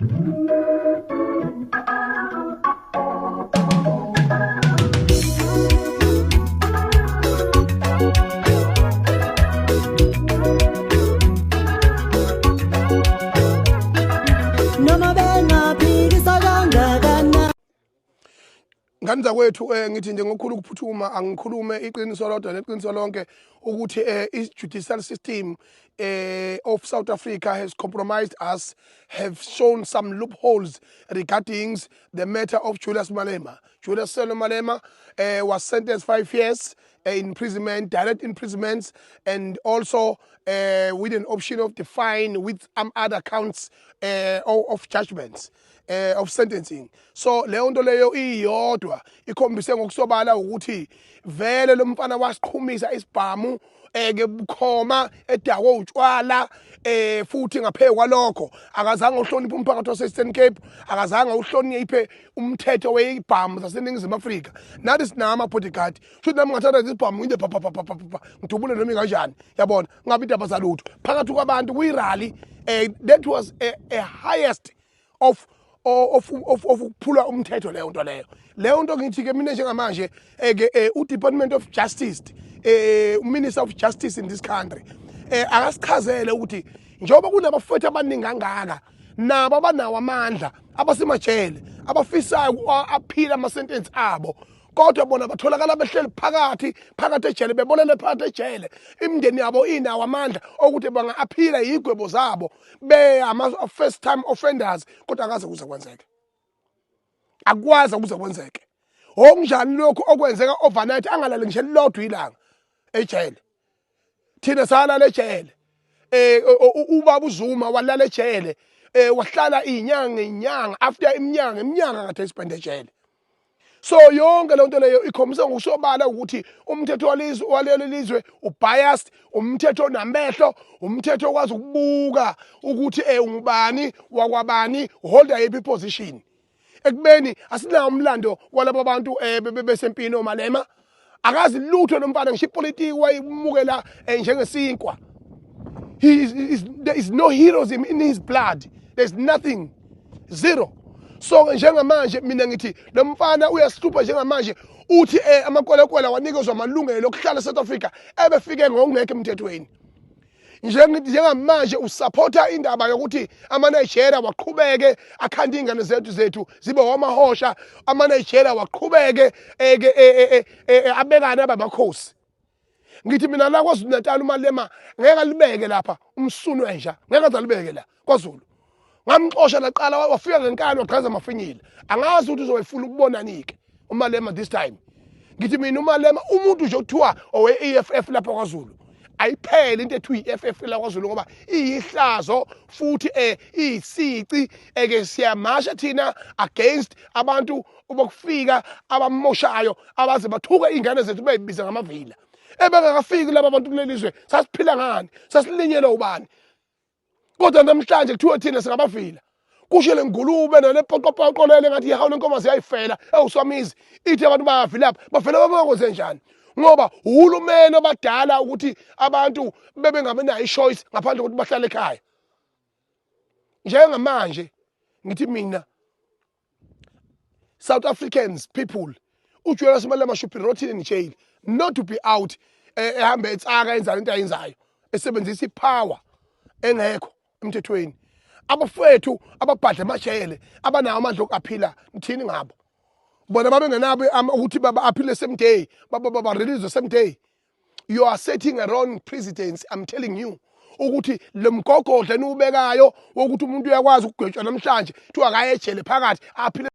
Noma bengaphikisa kangakanani. Ngane zakwethu, ngithi nje ngokukhulu ukuphuthuma angikhulume iqiniso lodwa neqiniso lonke ukuthi i-judicial system of South Africa has compromised us, have shown some loopholes regarding the matter of Julius Malema. Julius Sello Malema was sentenced 5 years imprisonment, direct imprisonment, and also with an option of the fine with some other counts of judgments, of sentencing. So leyo nto leyo iyodwa ikhombise ngokusobala ukuthi vele lo mfana wasiqhumisa isibhamu eke bukhoma edakwe utshwala, futhi ngaphezulu kwalokho akazange uhloniphe umphakathi wase-Eastern Cape, akazange uhloniphe umthetho wezibhamu zaseNingizimu Afrika. Nathi sinawo ama-bodyguard, shuthi nami ngathatha isibhamu ngide pa pa pa pa pa pa, ngidubule noma kanjani, yabona, ngabe indaba zalutho phakathi kwabantu kwi-rally. That was a highest of ukuphula umthetho leyo nto leyo. Leyo nto ngithi ke mina njengamanje ke u-Department of Justice, Minister of Justice in this country, akasichazele ukuthi njengoba kunabafethu abaningi kangaka nabo abanawo amandla abasemajele abafisayo aphila ama-sentence abo, kodwa bona batholakala behleli phakathi phakathi ejele, bebolele phakathi ejele, imindeni yabo inawo amandla okuthi banga-aphila yigwebo zabo be ama-first time offenders, kodwa akaze kuze kwenzeke, akwazi ukuze kwenzeke. Okunjani lokhu okwenzeka overnight, angalali ngisho elilodwa ilanga ejele? Thina salala ejele, ubaba uZuma walala ejele, wahlala izinyanga inyanga after iminyaka iminyaka kade e-spend ejele. So yonke le nto leyo ikhombisa ngokusobala ukuthi umthetho walizwe walelo lizwe u-biased, umthetho onamehlo, umthetho okwazi ukubuka ukuthi ungubani wakwabani, holder yiphi position, ekubeni asinawo umlando walabo bantu besempini. OMalema akazi lutho nomfana, ngisho ipolitiki wayimukela njengesinkwa. There is no heroism in his blood, there's nothing, zero. So njengamanje mina ngithi lo mfana uyasihlupha njengamanje. Uthi amakwelekwele wanikezwa amalungelo okuhlala eSouth Africa ebefike ngokungekho emthethweni. Njengamanje usupporta indaba yokuthi ama-Nigeria waqhubeke akhanda iy'ngane zethu zibe omahosha, ama-Nigeria waqhubeke eke abekane abamakhosi. Ngithi mina la KwaZulu Natal uMalema ngeke alibeke lapha umsunu wenja, ngeke aze alibeke la KwaZulu. Ngamxosha laqala wafika ngenkani, wagqaza amafinyila. Angazi ukuthi uzoyifuna ukubonani-ke uMalema this time. Ngithi mina uMalema umuntu nje okuthiwa owe-EFF lapha KwaZulu, ayiphele into ethiwa i-EFF la KwaZulu ngoba iyihlazo futhi iyisici. Eke siyamasha thina against abantu bokufika abamoshayo, abaze bathuke iy'ngane zethu beyibiza ngamavila ebengakafiki laba bantu kuleli zwe. Sasiphila ngani? Sasilinyelwa ubani? Kodwa namhlanje kuthiwa thina singabavila, kusho le ngulube nale poqopoqo lele ngathi ihawu lenkomo ziyayifela ewuswamizi, ithi abantu bayavilapha. Bavele babakwenze njani? Ngoba uhulumeni obadala ukuthi abantu bebengabe nayo i-choice ngaphandle kokuthi bahlale ekhaya. Njengamanje ngithi mina, South Africans people, uJulius Malema should be rotting in jail, not to be out ehambe etsaka enza into ayenzayo, esebenzisa i-power engekho emthethweni. Abafethu ababhadla emajele abanawo amandla okuaphila, nithini ngabo? Bona babengenabo ukuthi baba-aphile same day, baba-release same day. You are setting a wrong precedence, I'm telling you, ukuthi lo mgogodla eniwubekayo wokuthi umuntu uyakwazi ukugwetshwa namhlanje kuthiwa akaye ejele phakathi aphile.